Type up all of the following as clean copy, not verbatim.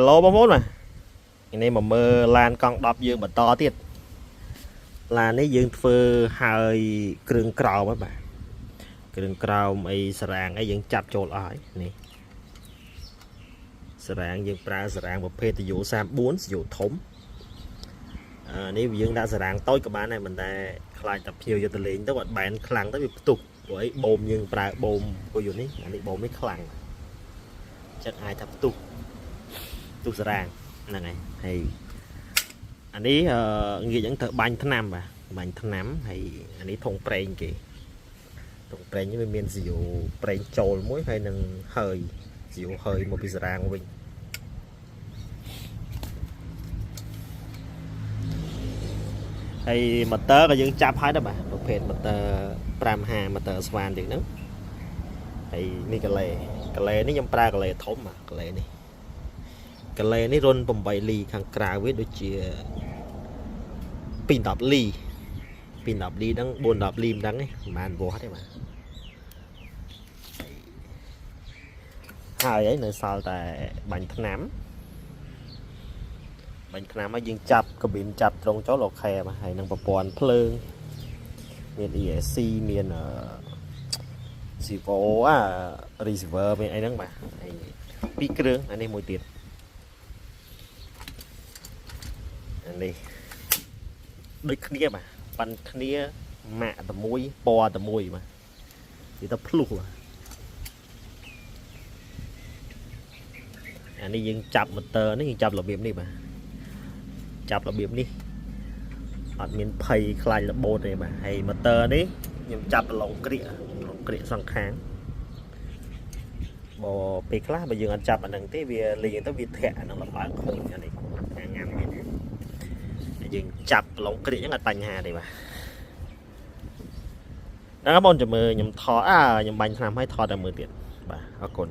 ឡូបងប្អូនបាទនេះមកមើលឡានកង់10យើងបន្តទៀតឡាននេះយើងធ្វើហើយគ្រឿងក្រោមហ្នឹងបាទគ្រឿងក្រោមអីសរាងអីយើងចាប់ចូលអស់ហើយនេះសរាងយើងប្រើសរាងប្រភេទតយោ34សយោធំអានេះយើងដាក់សរាងតូចក៏បានដែរមិនតែខ្លាចតែភ្ញៀវយកទៅលេងទៅអត់បែនខ្លាំងទៅវាផ្ទុះព្រោះអីបូមយើងប្រើបូមគោយន្តនេះអានេះបូមនេះខ្លាំងចឹងអាចថាផ្ទុះ ទុះសារ៉ាងហ្នឹងហើយហើយអានេះអឺងាកហ្នឹងត្រូវបាញ់ថ្នាំបាទបាញ់ថ្នាំហើយអានេះធុងប្រេងគេធុងប្រេងនេះវាមានស៊ីយ៉ូប្រេងចូលមួយហើយនឹងហើយស៊ីយ៉ូហើយមកពីសារ៉ាងវិញហើយម៉ូទ័រក៏យើងចាប់ហើយដែរបាទប្រភេទម៉ូទ័រ55ម៉ូទ័រស្វានជាងហ្នឹងហើយនេះកាឡេកាឡេនេះខ្ញុំប្រើកាឡេធំបាទកាឡេនេះ កលែនេះរុន8លីខាងក្រៅវាដូចជា2 10លី2 10លីហ្នឹង4 10លីមិនដឹងទេប្រហែលវាស់ទេបាទហើយហើយនៅសល់តែបាញ់ថ្នាំបាញ់ថ្នាំហើយយើងចាប់កប៊ីនចាប់ត្រង់ចូលអូខេបាទហើយនឹងប្រព័ន្ធភ្លើងមាន ESC មានអឺ Sivo អា receiver មានអីហ្នឹងបាទហើយពីរគ្រឿងអានេះមួយទៀតអានេះ ដូចគ្នាបាទប៉ាន់គ្នាម៉ាក់តែមួយពណ៌តែមួយបាទនិយាយទៅភ្លុះបាទអានេះយើងចាប់ម៉ូទ័រនេះយើងចាប់របៀបនេះបាទចាប់របៀបនេះអត់មានភ័យខ្លាចរបូតទេបាទហើយម៉ូទ័រនេះខ្ញុំចាប់ប្រឡងក្រៀកប្រឡងក្រៀកសងខាងបើពេលខ្លះបើយើងអត់ចាប់អាហ្នឹងទេវាលេងទៅវាធាក់អាហ្នឹងលំបើកខូចអានេះអាញ៉ាំនេះយើងចាប់ប្រឡងក្រៀកហ្នឹងអត់បញ្ហាទេបាទ ហ្នឹងហើយបងចាំមើលខ្ញុំថតអាខ្ញុំបាញ់ថ្នាំឲ្យថតតែមើលទៀតបាទអរគុណ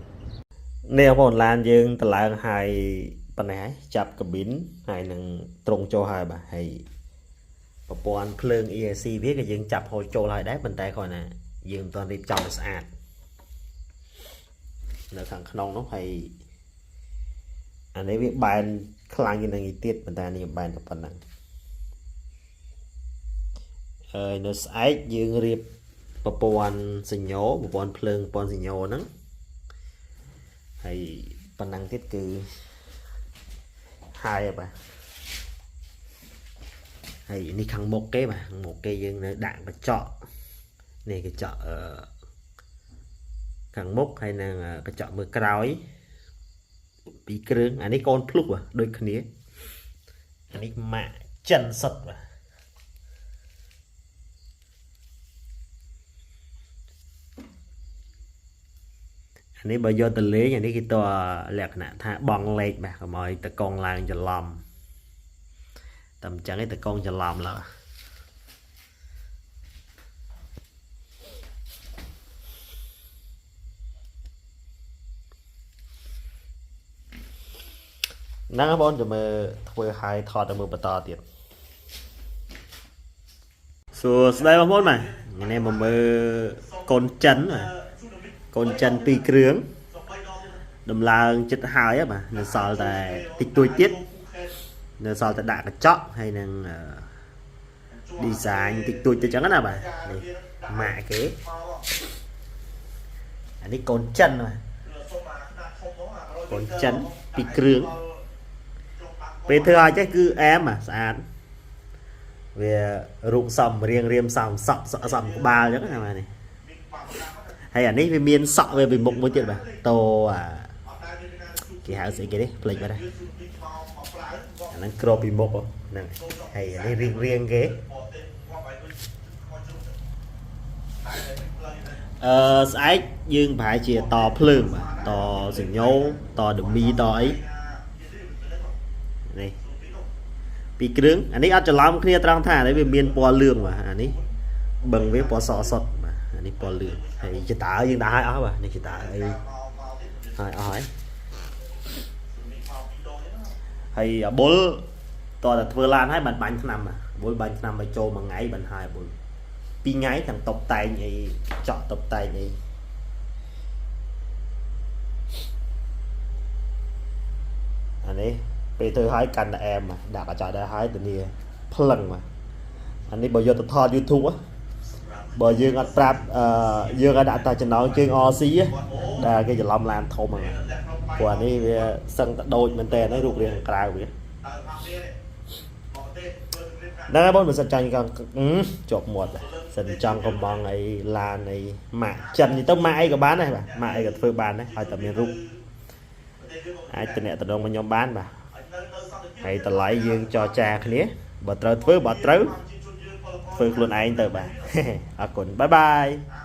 នេះបងប្អូនឡានយើងតម្លើងឲ្យប៉ុណ្ណេះហើយចាប់កាប៊ីនហើយនឹងត្រង់ចូលហើយបាទហើយប្រព័ន្ធភ្លើង ESC វាក៏យើងចាប់ហូរចូលហើយដែរប៉ុន្តែគ្រាន់តែយើងមិនទាន់រៀបចំឲ្យស្អាតនៅខាងក្នុងនោះហើយអានេះវាបែនខ្លាំងជាងនឹងឯទៀតប៉ុន្តែនេះខ្ញុំបែនតែប៉ុណ្ណឹងហើយនៅស្អែកយើងរៀប ប្រព័ន្ធសញ្ញោប្រព័ន្ធភ្លើងប្រព័ន្ធសញ្ញោហ្នឹងហើយប៉ុណ្ណឹងទៀតគឺហើយបាទហើយនេះខាងមុខគេបាទខាងមុខគេយើងនៅដាក់កញ្ចក់នេះកញ្ចក់អឺខាងមុខហើយនឹងកញ្ចក់មើលក្រោយពីរគ្រឿងអានេះកូនភ្លុះបាទដូចគ្នាអានេះម៉ាក់ចិនសុតបាទ អានេះបើយកទៅលេងអានេះគេតលក្ខណៈថាបងលេខបាទកុំឲ្យតកងឡើងច្រឡំតែមិនចឹងឯងតកងច្រឡំឡើយហ្នឹងហើយបងចាំមើលធ្វើឲ្យថតទៅមើលបន្តទៀតសួស្តីបងប្អូនបាទថ្ងៃនេះមកមើលកូនចិនបាទកូនចិនពីរគ្រឿងដំឡើងចិត្តហើយហ៎បាទនៅសល់តែតិចតួចទៀតនៅសល់តែដាក់កញ្ចក់ហើយនឹងអឺ design តិចតួចទៅចឹងណាបាទនេះម៉ាកគេអានេះកូនចិនបាទកូនចិនពីរគ្រឿងពេលធ្វើឲ្យចេះគឺអែមបាទស្អាតវារូបសំរៀងរៀមសំសក់សក់សំក្បាលចឹងណាបាទនេះហើយអានេះវាមានសក់វាពីមុខមួយទៀតបាទតោអាគេហៅស្អីគេនេះភ្លេចបាត់ហើយអាហ្នឹងក្របពីមុខហ្នឹងហើយអានេះរៀងរៀងគេ អឺស្អែកយើងប្រហែលជាតភ្លើងបាទតសញ្ញោតដមីតអីនេះពីរគ្រឿងអានេះអត់ច្រឡំគ្នាត្រង់ថាអានេះវាមានពណ៌លឿងបាទអានេះបឹងវាពណ៌សសុតបាទអានេះពណ៌លឿងហើយចតើយើងដាក់ឲ្យអស់បាទនេះចតើអីហើយអស់ហើយហើយអាបុលតតែធ្វើឡានហើយបានបាញ់ថ្នាំបាទអាបុលបាញ់ថ្នាំឲ្យចូលមួយថ្ងៃបានហើយអាបុល ពីរថ្ងៃទាំងតុបតែងអីចក់តុបតែងអីអានេះ ពេលធ្វើឲ្យកាន់តែអែមបាទដាក់កញ្ចក់ដែរហើយធានាភ្លឹងបាទអានេះបើយកទៅថត YouTube ហ៎បើយើងអត់ប្រាប់អឺយើងឲ្យដាក់តែចំណងជើង RC ដែលគេច្រឡំឡានធំហ្នឹងព្រោះអានេះវាសឹងតែដូចមែនតើរូបរាងខាងក្រៅវាហ្នឹងហើយបងមិនសិនចាញ់កង់ជាប់មាត់សិនចង់កំងអីឡានអីម៉ាក់ចិននេះទៅម៉ាក់អីក៏បានដែរបាទម៉ាក់អីក៏ធ្វើបានដែរឲ្យតែមានរូបអាចតំណតំណងមកខ្ញុំបានបាទហើយតម្លៃយើងចរចាគ្នាបើត្រូវធ្វើបើត្រូវធ្វើខ្លួនឯងទៅបាទអរគុណ bye bye.